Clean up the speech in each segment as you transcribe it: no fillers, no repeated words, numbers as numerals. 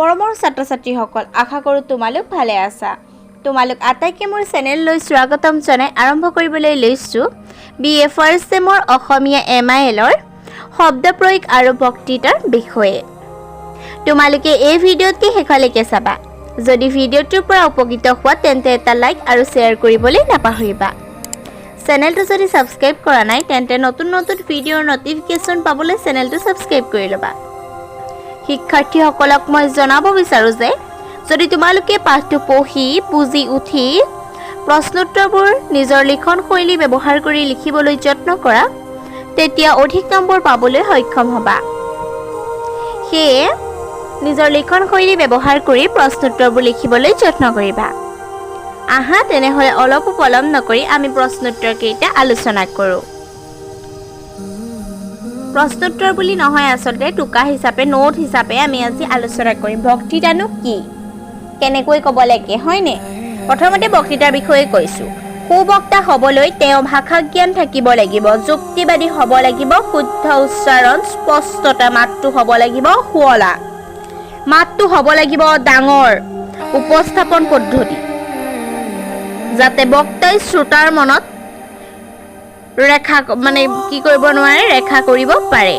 মৰমৰ ছাত্ৰ ছাত্ৰীসকল, আশা কৰোঁ তোমালোক ভালে আছা। তোমালোক আটাইকে মোৰ চেনেললৈ স্বাগতম জনাই আৰম্ভ কৰিবলৈ লৈছোঁ B A first ছেমৰ Asomiya M আই এলৰ শব্দ প্ৰয়োগ আৰু বক্তৃতাৰ বিষয়ে। তোমালোকে এই ভিডিঅ'টি শেষলৈকে চাবা। যদি ভিডিঅ'টোৰ পৰা উপকৃত হোৱা, তেন্তে এটা লাইক আৰু শ্বেয়াৰ কৰিবলৈ নাপাহৰিবা। চেনেলটো যদি ছাবস্ক্ৰাইব কৰা নাই, তেন্তে নতুন নতুন ভিডিঅ'ৰ ন'টিফিকেশ্যন পাবলৈ চেনেলটো ছাবস্ক্ৰাইব কৰি ল'বা। শিক্ষাৰ্থীসকলক মই জনাব বিচাৰোঁ যে যদি তোমালোকে পাঠটো পঢ়ি বুজি উঠি প্ৰশ্নোত্তৰবোৰ নিজৰ লিখন শৈলী ব্যৱহাৰ কৰি লিখিবলৈ যত্ন কৰা, তেতিয়া অধিক নম্বৰ পাবলৈ সক্ষম হ'বা। সেয়ে নিজৰ লিখন শৈলী ব্যৱহাৰ কৰি প্ৰশ্নোত্তৰবোৰ লিখিবলৈ যত্ন কৰিবা। আহা তেনেহ'লে, অলপো পলম নকৰি আমি প্ৰশ্নোত্তৰকেইটা আলোচনা কৰোঁ। প্ৰশ্নোত্তৰ বুলি নহয়, আচলতে টোকা হিচাপে, নোট হিচাপে আমি আজি আলোচনা কৰিম। বক্তৃতানো কি, কেনেকৈ ক'ব লাগে, হয়নে? প্ৰথমতে বক্তৃতাৰ বিষয়ে কৈছোঁ। সুবক্তা হ'বলৈ তেওঁ ভাষা জ্ঞান থাকিব লাগিব, যুক্তিবাদী হ'ব লাগিব, শুদ্ধ উচ্চাৰণ, স্পষ্টতা, মাতটো হ'ব লাগিব শুৱলা, মাতটো হ'ব লাগিব ডাঙৰ, উপস্থাপন পদ্ধতি যাতে বক্তাই শ্ৰোতাৰ মনত ৰেখা মানে কি কৰিব নোৱাৰে, ৰেখা কৰিব পাৰে।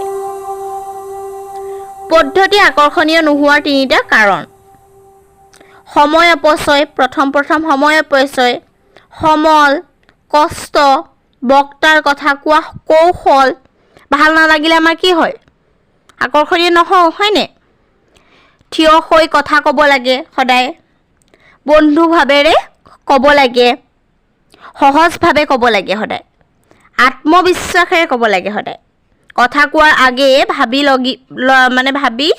পদ্ধতি আকৰ্ষণীয় নোহোৱাৰ তিনিটা কাৰণ: সময় অপচয়, প্ৰথম প্ৰথম সময় অপচয়, সমল, কষ্ট, বক্তাৰ কথা কোৱা কৌশল ভাল নালাগিলে আমাৰ কি হয়? আকৰ্ষণীয় নহওঁ, হয়নে? থিয় হৈ কথা ক'ব লাগে সদায়, বন্ধুভাৱেৰে ক'ব লাগে, সহজভাৱে ক'ব লাগে সদায়, আত্মবিশ্বাসেৰে ক'ব লাগে সদায়। কথা কোৱাৰ আগেয়ে ভাবি লগি মানে ভাবি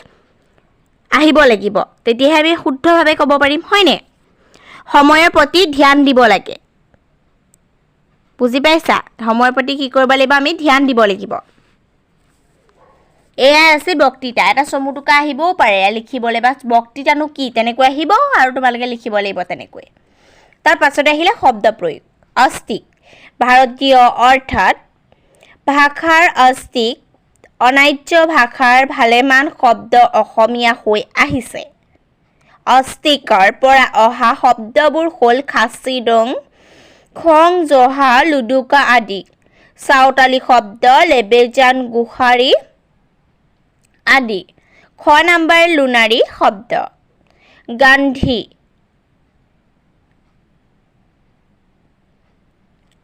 আহিব লাগিব, তেতিয়াহে আমি শুদ্ধভাৱে ক'ব পাৰিম, হয়নে? সময়ৰ প্ৰতি ধ্যান দিব লাগে। বুজি পাইছা? সময়ৰ প্ৰতি কি কৰিব লাগিব? আমি ধ্যান দিব লাগিব। এয়াই আছে বক্তৃতা। এটা চমু টোকা আহিবও পাৰে লিখিবলৈ বা বক্তৃতানো কি, তেনেকৈ আহিব আৰু তোমালোকে লিখিব লাগিব তেনেকৈ। তাৰ পাছতে আহিলে শব্দ প্ৰয়োগ। অষ্টিক ভাৰতীয় অৰ্থাৎ ভাষাৰ অষ্টিক অনাৰ্য ভাষাৰ ভালেমান শব্দ অসমীয়া হৈ আহিছে। অষ্টিকৰ পৰা অহা শব্দবোৰ হ'ল খাচীদং, খং, জহা, লুডুকা আদি। চাওতালী শব্দ, লেবেজান, গোহাৰি আদি। খ নাম্বাৰ, লোনাৰী শব্দ। গান্ধী,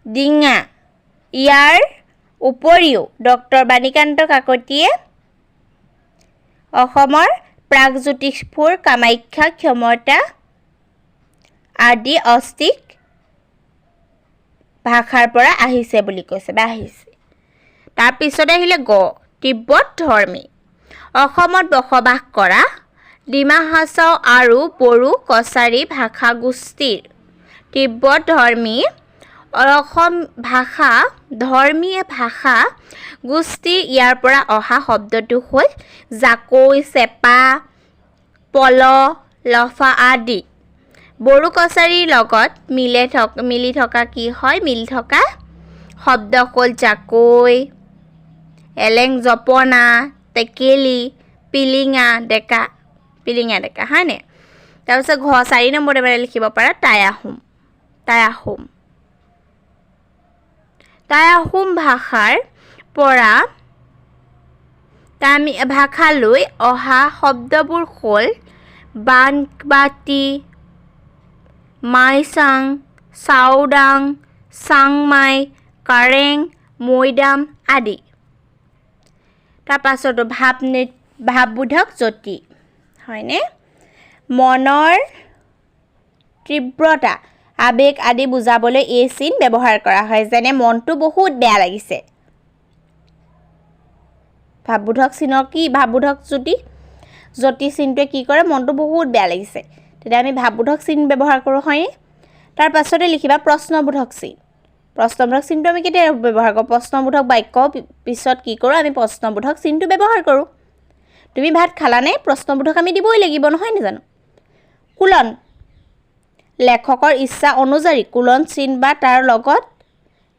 ডিঙা। ইয়াৰ উপৰিও ডক্টৰ বাণীকান্ত কাকতিয়ে অসমৰ প্ৰাগজ্যোতিষপুৰ, কামাখ্যা, ক্ষমতা আদি অষ্টিক ভাষাৰ পৰা আহিছে বুলি কৈছে বা আহিছে। তাৰপিছতে আহিলে গ, তিব্বত ধৰ্মী। অসমত বসবাস কৰা ডিমা হাছাও আৰু বড়ো কছাৰী ভাষা গোষ্ঠীৰ তিব্বত ধৰ্মী অসম ভাষা ধৰ্মীয় ভাষা গোষ্ঠীৰ ইয়াৰ পৰা অহা শব্দটো হ'ল জাকৈ, চেপা, পল, লফা আদি। বড়ো কছাৰীৰ লগত মিলি থকা কি হয়? মিলি থকা শব্দ হ'ল জাকৈ, এলেং জপনা, টেকেলি, পিলিঙা ডেকা, পিলিঙা ডেকা, হয়নে? তাৰপিছত ঘ, 4 নম্বৰতে মানে লিখিব পাৰা টাই আহোম। টাই আহোম, টাই আহোম ভাষাৰ পৰা ভাষালৈ অহা শব্দবোৰ হ'ল বানবাটি, মাইচাং, চাওদাং, চাংমাই, কাৰেং, মৈদাম আদি। তাৰ পাছতো ভাৱবোধক যতি, হয়নে? মনৰ তীব্ৰতা, আৱেগ আদি বুজাবলৈ এই চিন ব্যৱহাৰ কৰা হয়। যেনে মনটো বহুত বেয়া লাগিছে। ভাৱবোধক চিনৰ কি? ভাৱবোধক যতি, যতি চিনটোৱে কি কৰে? মনটো বহুত বেয়া লাগিছে, তেতিয়া আমি ভাৱবোধক চিন ব্যৱহাৰ কৰোঁ, হয়নে? তাৰ পাছতে লিখিবা প্ৰশ্নবোধক চিন। প্ৰশ্নবোধক চিনটো আমি কেতিয়া ব্যৱহাৰ কৰোঁ? প্ৰশ্নবোধক বাক্য পিছত কি কৰোঁ আমি? প্ৰশ্নবোধক চিনটো ব্যৱহাৰ কৰোঁ। তুমি ভাত খালানে? প্ৰশ্নবোধক আমি দিবই লাগিব, নহয় জানো? কোলন, লেখকৰ ইচ্ছা অনুযায়ী কোলন চিন বা তাৰ লগত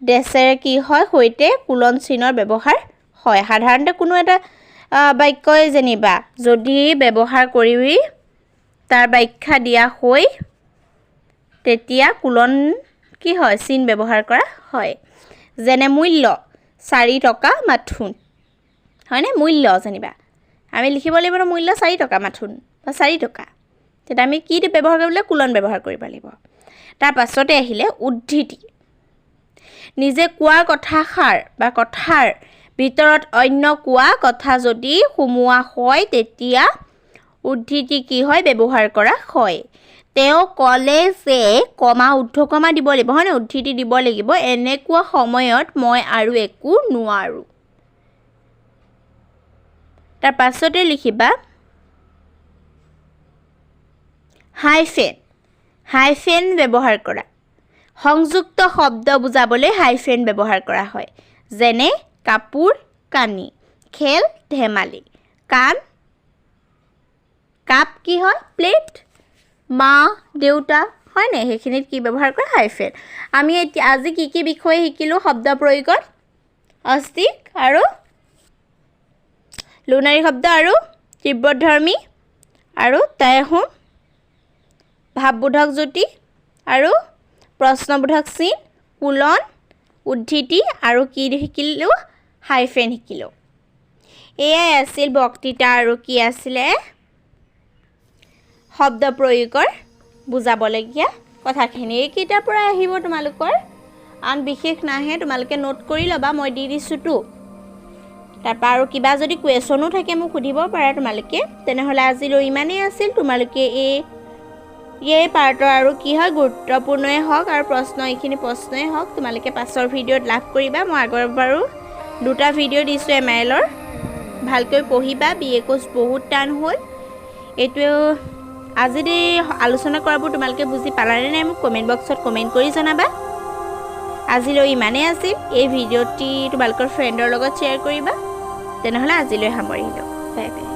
ডেছেৰে কি হয়, সৈতে কোলন চিনৰ ব্যৱহাৰ হয়। সাধাৰণতে কোনো এটা বাক্যই যেনিবা যদি ব্যৱহাৰ কৰি তাৰ ব্যাখ্যা দিয়া হৈ তেতিয়া কোলন কি হয়, চিন ব্যৱহাৰ কৰা হয়। যেনে মূল্য 4 টকা মাথোন, হয়নে? মূল্য যেনিবা আমি লিখিব লাগিব ন, মূল্য 4 টকা মাথোন বা 4 টকা। তেতিয়া আমি কি ব্যৱহাৰ কৰিব লাগিব? কোলন ব্যৱহাৰ কৰিব লাগিব। তাৰ পাছতে আহিলে উদ্ধৃতি। নিজে কোৱা কথাষাৰ বা কথাৰ ভিতৰত অন্য কোৱা কথা যদি সোমোৱা হয়, তেতিয়া উদ্ধৃতি কি হয়, ব্যৱহাৰ কৰা হয়। তেওঁ ক'লে যে কমা ঊৰ্ধ্ব কমা দিব লাগিব, হয়নে? উদ্ধৃতি দিব লাগিব, এনেকুৱা সময়ত মই আৰু একো নোৱাৰোঁ। তাৰ পাছতে লিখিবা হাইফেন। হাইফেন ব্যৱহাৰ কৰা, সংযুক্ত শব্দ বুজাবলৈ হাইফেন ব্যৱহাৰ কৰা হয়। যেনে কাপোৰ কানি, খেল ধেমালি, কাণ, কাপ কি হয়, প্লেট, মা দেউতা, হয়নে? সেইখিনিত কি ব্যৱহাৰ কৰে? হাইফেন। আমি এতিয়া আজি কি কি বিষয়ে শিকিলোঁ শব্দ প্ৰয়োগত? অষ্ট্ৰিক আৰু লোনাৰী শব্দ আৰু তীব্ৰধৰ্মী আৰু টাই আহোম ভাৱবোধক জ্যোতি আৰু প্ৰশ্নবোধক চিন, কোলন, উদ্ধৃতি আৰু কি শিকিলোঁ? হাইফেন শিকিলোঁ। এয়াই আছিল বক্তৃতা আৰু কি আছিলে, শব্দ প্ৰয়োগৰ বুজাবলগীয়া কথাখিনি। এইকেইটাৰ পৰাই আহিব তোমালোকৰ, আন বিশেষ নাহে। তোমালোকে নোট কৰি ল'বা, মই দি দিছোঁতো। তাৰপৰা আৰু কিবা যদি কুৱেশ্যনো থাকে, মোক সুধিব পাৰা তোমালোকে। তেনেহ'লে আজিলৈ ইমানেই আছিল। তোমালোকে এই পাৰ্টৰ আৰু কি হয়, গুৰুত্বপূৰ্ণই হওক আৰু প্ৰশ্ন, এইখিনি প্ৰশ্নই হওক, তোমালোকে পাছৰ ভিডিঅ'ত লাভ কৰিবা। মই আগৰ বাৰো দুটা ভিডিঅ' দিছোঁ এমআইএলৰ। ভালকৈ পঢ়িবা। বি এ কোৰ্চ বহুত টান হ'ল এইটো। আজি এই আলোচনা কৰাবোৰ তোমালোকে বুজি পালানে নাই, মোক কমেণ্ট বক্সত কমেণ্ট কৰি জনাবা। আজিলৈ ইমানেই আছিল। এই ভিডিঅ'টি তোমালোকৰ ফ্ৰেণ্ডৰ লগত শ্বেয়াৰ কৰিবা। তেনেহ'লে আজিলৈ সামৰিলোঁ। Bye bye.